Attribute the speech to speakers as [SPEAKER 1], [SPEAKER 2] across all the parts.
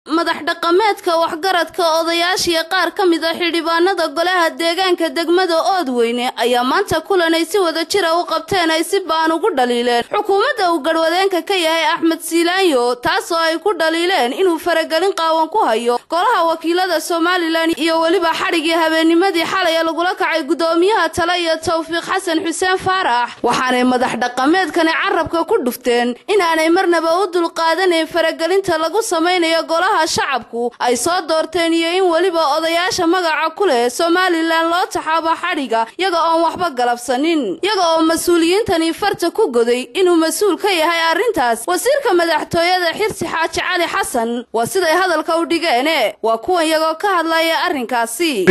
[SPEAKER 1] Madax dhaqameedka, waxgaradka, odayaashiya qaar ka mid a xildhibaanada golaha deegaanka degmada Oodweyne ayaa maanta kulan ay si wada jira u qabteen ay si ba'an ugu dhaliileen xukuumadda uu garhwadeenka ka yahay Axmed Siilaanyo, taasoo ay ku dhaliileen inuu faragelin qaawan ku hayo golaha wakiilada Somalilan iyo weliba xadhigii habeennimadii xalay lagula kacay guddoomiyaha Tale iyo Tawfiiq Xasan Xuseen Faarax. Waxaanay madax dhaqameedkani carabka ku dhufteen inaanay marnaba u dulqaadanayn faragelinta lagu samaynayo golaha shacabku ay soo doorteen iyo in weliba odayaasha magaca ku leh Somalilan loo taxaabo xadhiga iyaga oon waxba galabsanin, iyaga oo mas-uuliyiintani farta ku goday inuu mas-uul ka yahay arrintaas wasiirka madaxtooyada Xirsi Xaaji Cali Xasan. Waa siday hadalka u dhigeene, waa kuwan iyagoo ka hadlaya arrinkaasi.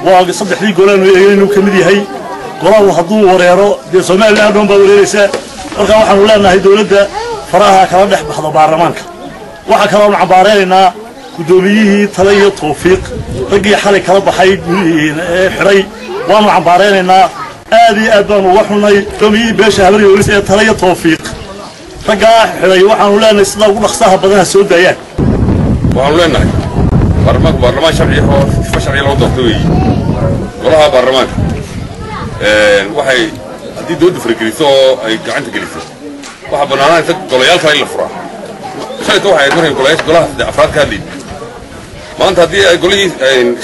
[SPEAKER 2] Waa saddexdii golaanu eegay inuu ka mid yahay golahu. Hadduu wareero dee Somalilan dhan baa wareeraysaa. Marka waxaanu leenahay dawladda faraha kala dhex baxdo baarlamaanka. Waxaa kaloonu cambaaraynaynaa guddoomiyihii Tale iyo Tawfiiq, raggii xalay kala baxay ee xidhay waanu cambaaraynaynaa, aad iyo aad baanu uga xunnay. Guddoomiyihii beesha Habar Yoonis ee Tale iyo Tawfiiq raggaa xidhay waxaanu leenahay sidaa ugu dhaqsaha badan ha soo daayaan.
[SPEAKER 3] Waxaanu leenahay baarlamaanku baarlamaan sharci oo sifa sharciya loo doorto weeyi. Golaha baarlamaanka waxay haddii dawladdu farageliso oo ay gacanta geliso, waxaa bannaananaysa golayaal kale in la furaa. Shalayto waxay ahayd markay golayaasha golaha saddex afraad ka hadlayay. Maanta haddii ay golihii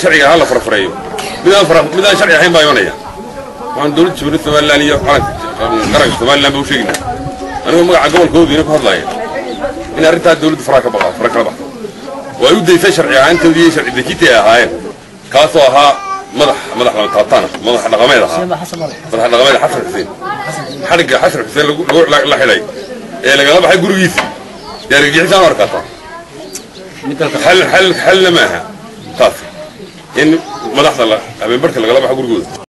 [SPEAKER 3] sharciga ahaa la farafareeyo, mid aan sharci ahayn baa imanaya. Waxaan dawladda Jamhuuriyadda Somalilan iyo calanka qaranka Somalilan ba u sheegaynaa, anigoo magaca gobolka Oodweyne ku hadlaaya, in arrintaa dawladdu faraha ka baqa fara kala baxdo oo ay u daysay sharci ahaantoodii iyo sharci dejintii ay ahaayeen, kaasoo ahaa madax lama taabtaan ah, madax dhaqameed ahaa, madax dhaqameed Xasan Xuseen. Xadhigga Xasan Xuseen lagu la xidhay ee lagala baxay gurigiisii dee argagixisaan u arkaataa. Xal xal xalna maaha taas in madaxda la habeenbarhka lagala baxo gurigooda.